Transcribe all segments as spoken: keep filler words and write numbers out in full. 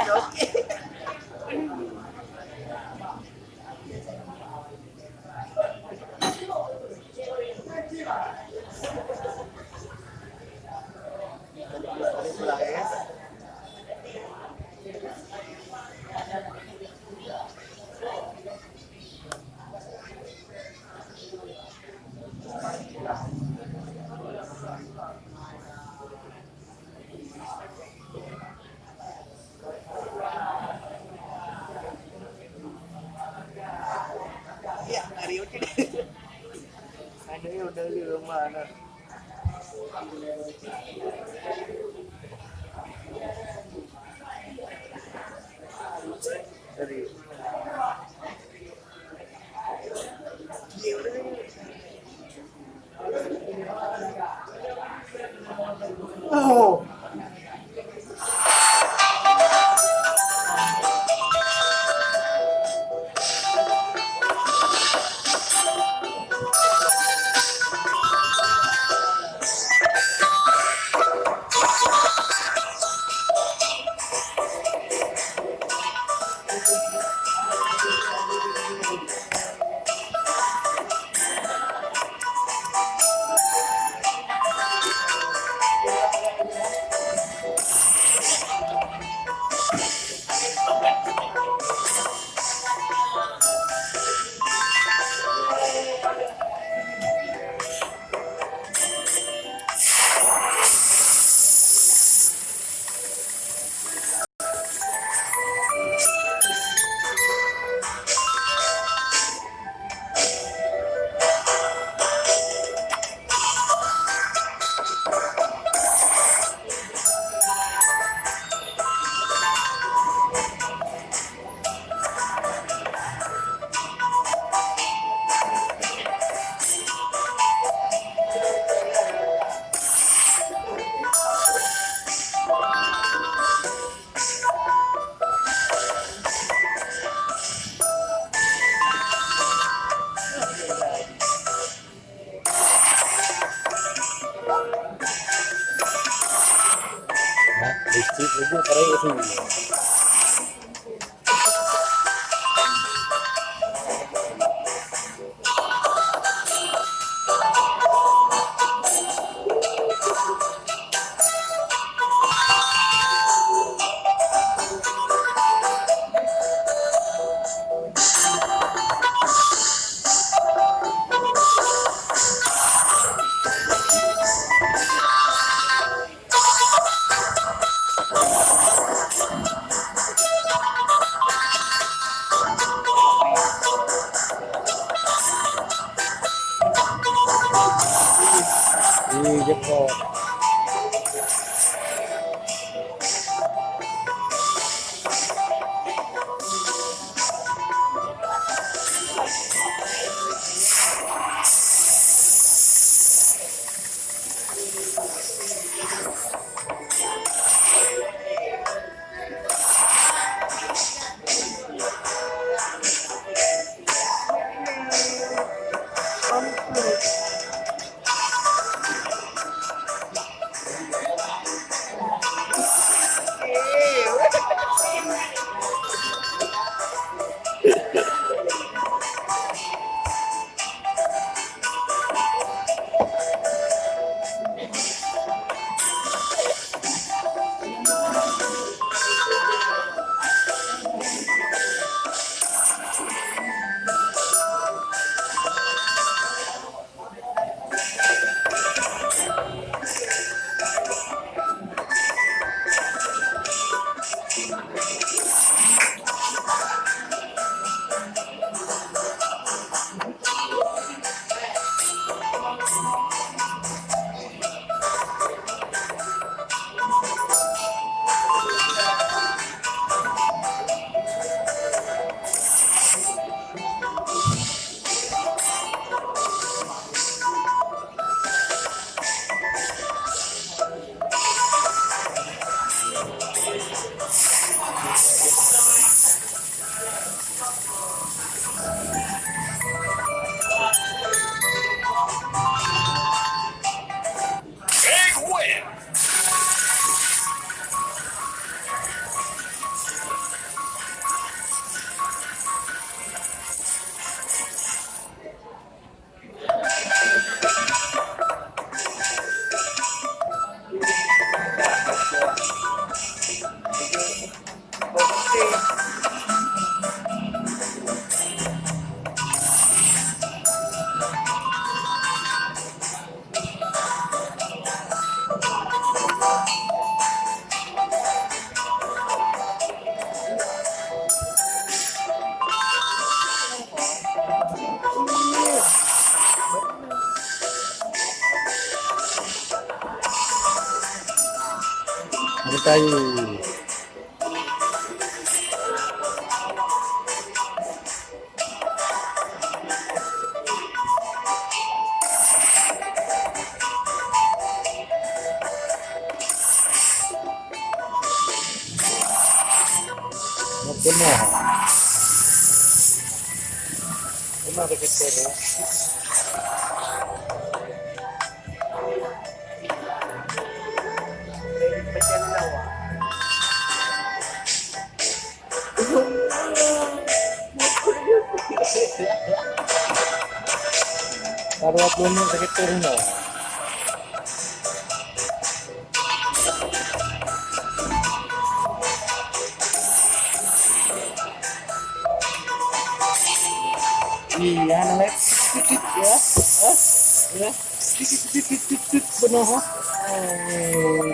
Oke. Listrik itu keren itu. Geutayu. Peunoh. Peunoh dekat sini. Ka dua ploh menit sakét turun dah. Iya, namanya. Ya. Eh, ya. Tit, tit, tit, tit, tit, tit, beungoh, ha. Eh.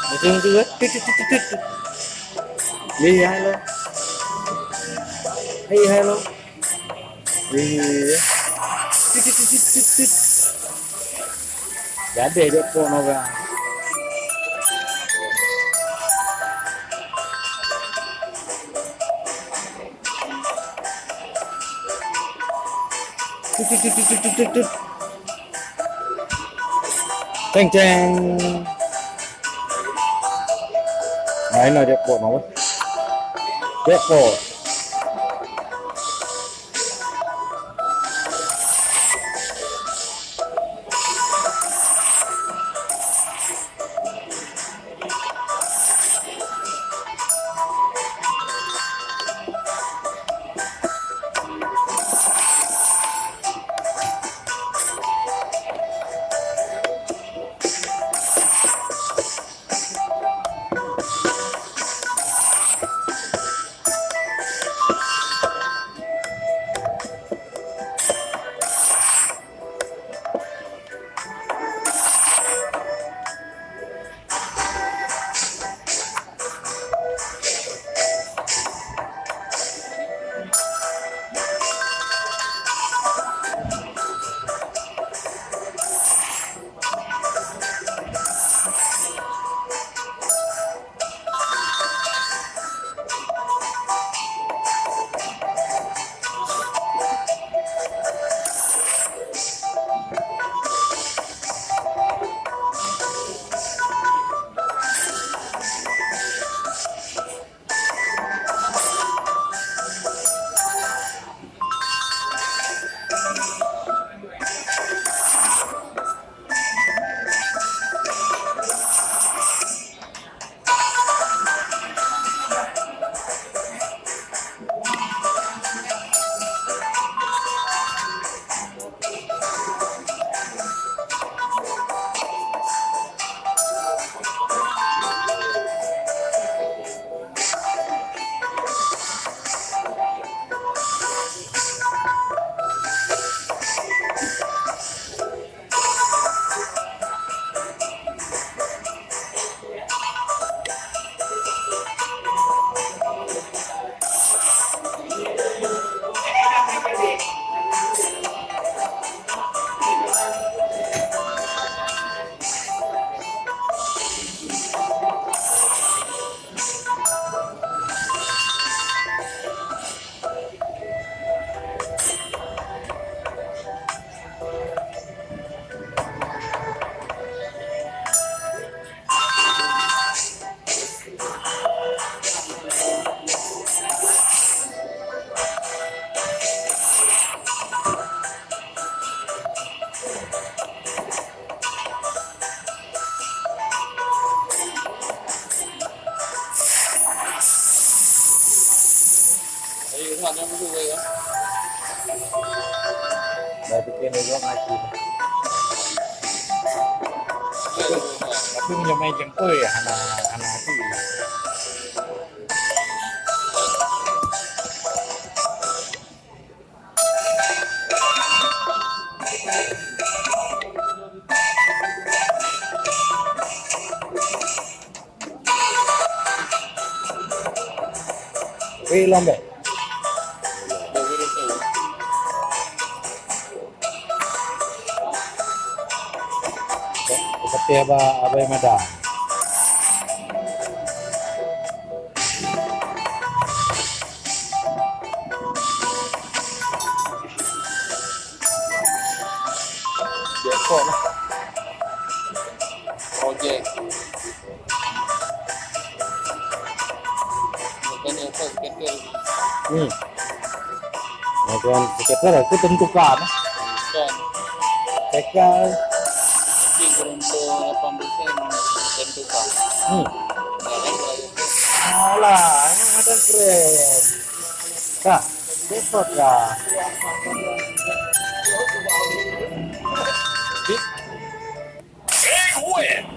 Macam tu, eh. Tit, tit, tit, tit, tit. Iya, halo. Iya, halo. Iya. Tit, tit, tit, tit, tit, tit. Jadi dia pun orang. Tut, tut, tut, tut, tut, tut, tut. Ceng, ceng. Nah, ini jackpot, apa? Jackpot. Dah bikin orang mati. Tapi meunyoe main jengkoi, hana, hana hati. Weh, lom beh. Kita Teh ba Abai Mada. Jackpot lah. Projek. Bukannya apa, bukan ke. Hmm. Nah, tuan sekitar itu tentukan. Bukan. Tekan. Tapi beruntung lapan persen tentukan. Hmm. Ya kan, kalau itu. Alah, emang ada keren. Kak, repot kak. Big win.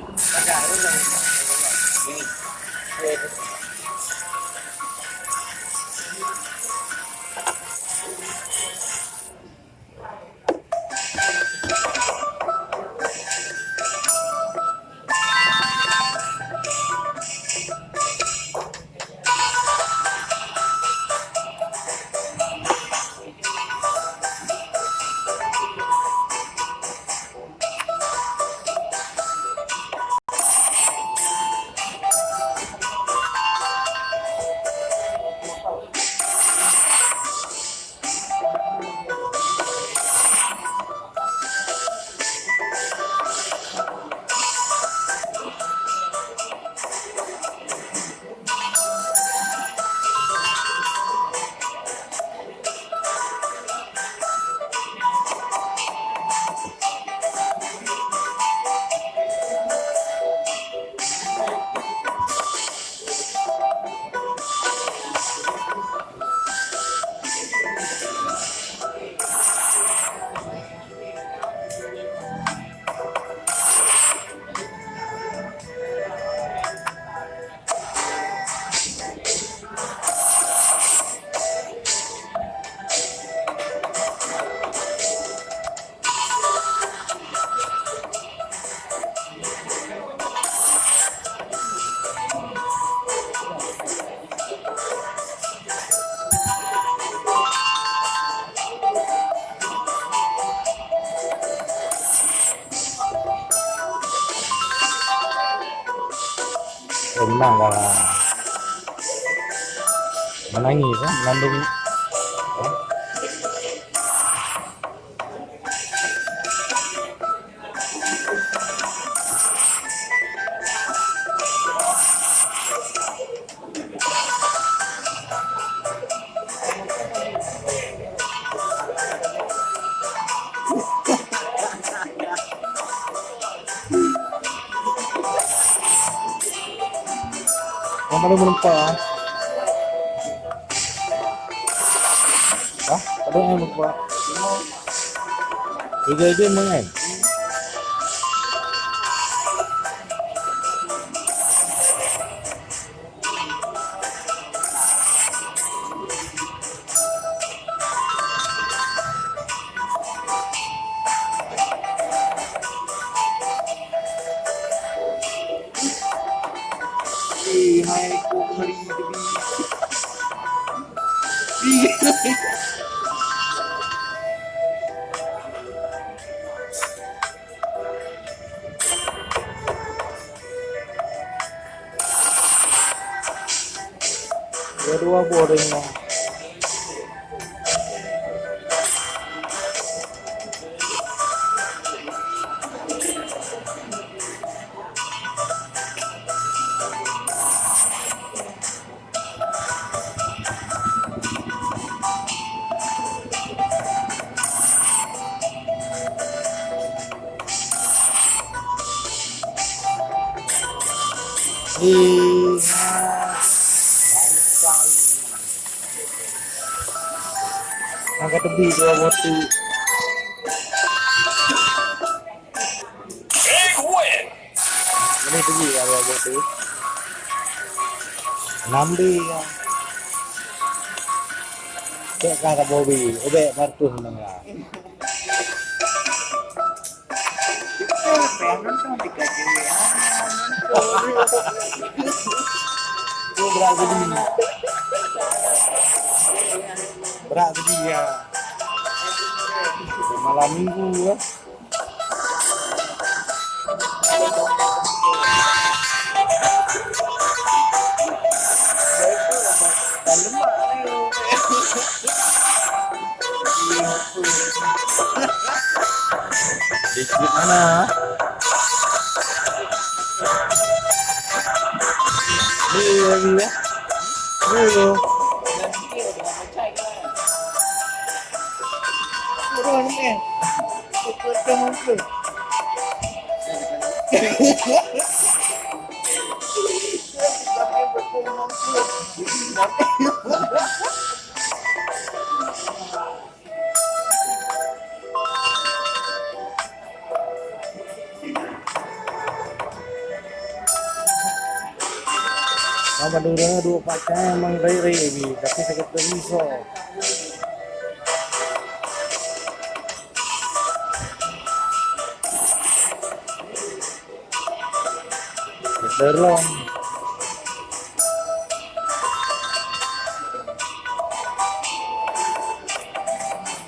Tenang lah. Menangis, ha? Mengandung, ha? Yang paling menempa. Hah? Ada yang menempa. Tiga ide mengai. Eh, hai, kok ngeri tadi. Ada dua boring lah. Ih, bangsai. Angkat tebi dua botu. Ini tebi ya dua botu. Enam B ya. Cek ka ka bobi, ubek partuh menang ya. Itu, pengen nonton di K J W A, nonton. Itu berat sedih. Berat sedih ya. Malam minggu ya. Ha. Ni lagi ya. Ni. Turun ni. Turun, turun. Ka Madura duek pakai memang riri, tapi sakét teubiso. Terlong.